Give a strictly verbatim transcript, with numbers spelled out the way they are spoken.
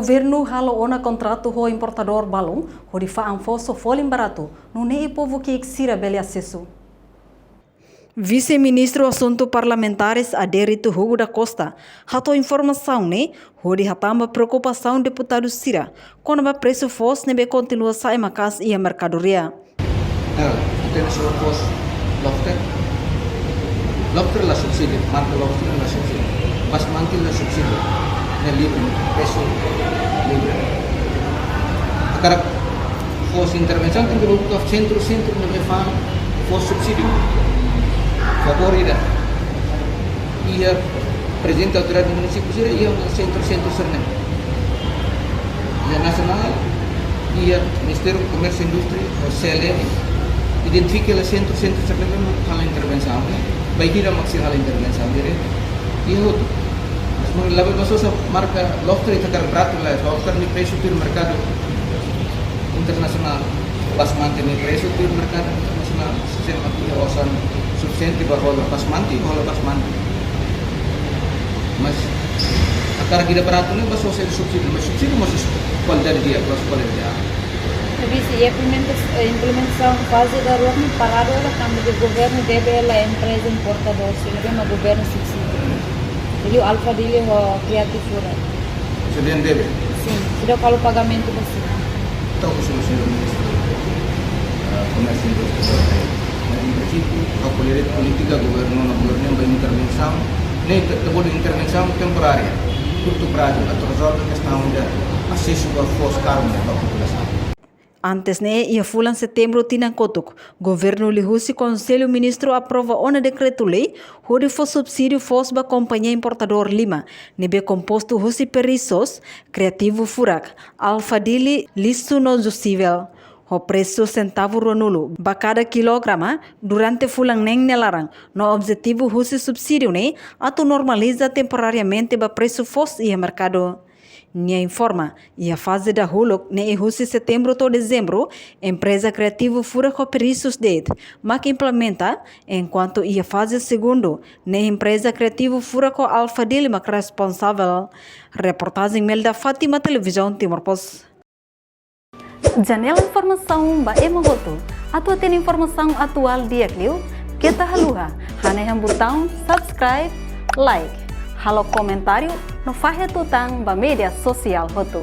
Governu halo ona kontratu ho importadór balun hodi fa'an foos ho folin baratu, nune'e povu ki'ik sira bele asesu. Vise-Ministru Asuntu Parlamentares Adérito Hugo da Costa hato'o informasaun ne'e hodi hatán ba preokupasaun deputadu sira kona-ba presu foos ne'ebé kontinua sa'e maka'as iha merkadoria. Nah, ita-nia foos lobster. Lobster la subsídiu, marka lobster la subsídiu. Basmati la subsídiu. Ne'e livre, presu livre. Hakarak foos intervensaun tenke buka sentru-sentru ne'ebé fa'an foos subsídiu. Favór ida. Iha prezidente autoridade munisípiu sira iha sentru-sentru sira-ne'e. Iha nasionál, iha Ministériu Komérsiu Indústria, ho C L M, identifika hela sentru-sentru sira-ne'ebé mak halo intervensaun, bainhira mak sira halo intervensaun, jadi iha hotu. Mas mak labele ba sosa marka lobster ita hakarak baratu lae, lobster nia presu tuir merkadu internasionál, basmati nia presu tuir merkadu internasionál, sira mak iha osan sufisiente ba hola basmati, hola basmati. Mas hakarak ida baratu ne'e ba sosa subsídiu, mas subsídiu mós kualidade di'ak, mós kualidade di'ak. Vise, iha implementa-, eh, implementasaun faze daruak ne'e paradu ona tanba governu debe hela empreza importadór, sira ne'ebé mak governu subsídiu. Liuliu Alpha Deli ho Creative Furak. Sira-nia debe? Sin, seidauk halo pagamentu ba sira. Entaun, Señór Ministru, eh, Komérsiu Indústria, mas em princípio, ha'u ko'alia polítika governu, no governu ba intervensaun, ne'e ita, ita bolu intervensaun temporária, kurtu prazu, atu rezolve kestaun de asesu ba foos karun ba populasaun. Antes ne'e, iha fulan Setembru tinan kotuk, governu liuhusi Konsellu Ministru aprova ona dekretu-lei hodi fó subsídiu foos ba kompañia importadór lima, ne'ebé kompostu husi Perissos, Creative Furak, Alpha Deli, Lixo no Justivel, ho presu sentavu ruanulu ba kada kilograma durante fulan neen nia laran, no objetivu husi subsídiu ne'e atu normaliza temporariamente ba presu foos iha merkadu. Nia informa, iha faze dahuluk, ne'e husi Setembru to'o Dezembru, empreza Creative Furak ho Perissos de'it mak implementa, enkuantu iha faze segundu, ne'e empreza Creative Furak ho Alpha Deli mak responsavel. Reportajen Melda Fátima, Televizaun Timor Post. Janela informasaun ba ema hotu. Atu hatene informasaun atuál di'ak liu, keta haluha hanehan butaun subscribe, like, halo komentáriu no fahe tutan ba média sosiál hotu.